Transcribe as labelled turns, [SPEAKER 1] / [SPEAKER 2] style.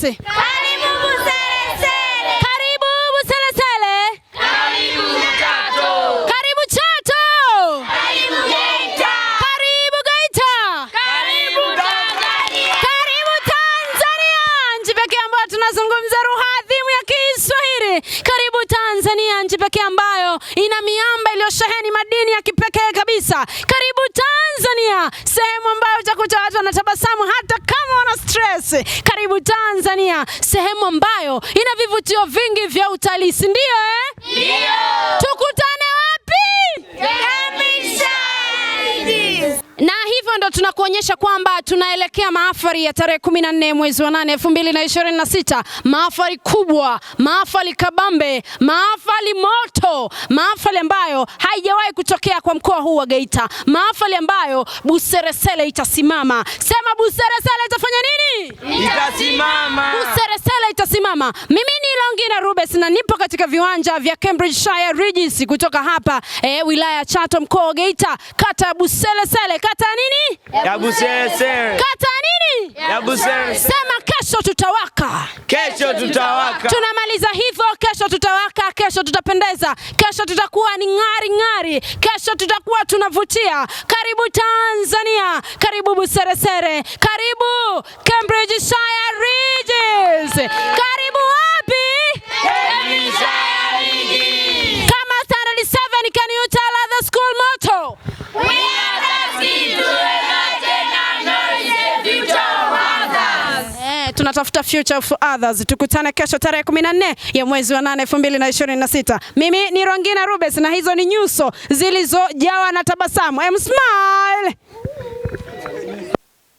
[SPEAKER 1] Regis.
[SPEAKER 2] Karibu Buselesele.
[SPEAKER 1] Karibu Buselesele.
[SPEAKER 2] Karibu Chato.
[SPEAKER 1] Karibu Chato.
[SPEAKER 2] Karibu Geita.
[SPEAKER 1] Karibu Geita.
[SPEAKER 2] Karibu Tanzania.
[SPEAKER 1] Karibu Tanzania, nchi pekee ambayo tunazungumza lugha adhimu ya Kiswahili. Karibu Tanzania, nchi pekee ambayo ina miamba iliyosheheni madini ya kipekee kabisa. Karibu Tanzania, sehemu ambayo utakuta watu wanatabasamu hata kama wana stress. Karibu Tanzania, sehemu ambayo ina vivutio vingi vya utalii, si ndio eh?
[SPEAKER 2] Ndio.
[SPEAKER 1] Tukutane wapi?
[SPEAKER 2] Cambridge.
[SPEAKER 1] Na hivyo ndo tunakuonyesha kwamba tunaelekea mahafali ya tarehe 14 mwezi wa 8 2026, mahafali kubwa, mahafali kabambe, mahafali moto, mahafali ambayo haijawahi kutokea kwa mkoa huu wa Geita, mahafali ambayo Buseresere itasimama. Sema, Buseresere itafanya nini?
[SPEAKER 3] Itasimama.
[SPEAKER 1] Buseresere itasimama. Mimi ni Longina Rubes na nipo katika viwanja vya Cambridgeshire Regis kutoka hapa wilaya ya Chato, mkoa wa Geita, kata ya Buselesele. Kata ya nini?
[SPEAKER 3] Ya Buseresere.
[SPEAKER 1] Kata ya nini?
[SPEAKER 3] Ya Buseresere.
[SPEAKER 1] Sema, kesho tutawaka.
[SPEAKER 3] Kesho tutawaka.
[SPEAKER 1] Tunamaliza hivyo, kesho tutawaka, kesho tutapendeza, kesho tutakuwa ni ng'ari ng'ari, kesho tutakuwa tunavutia. Karibu Tanzania, karibu Buseresere, karibu Cambridgeshire Regis, karibu wapi? Kama standard 7, can you tell other school motto?
[SPEAKER 2] We are tasking to imagine and nourish the future of others.
[SPEAKER 1] Tunatafuta future of others. Tukutane kesho tarehe 14 ya mwezi wa 8 2026. Mimi ni Rongina Rubes na hizo ni nyuso zilizojawa na tabasamu. I'm smile.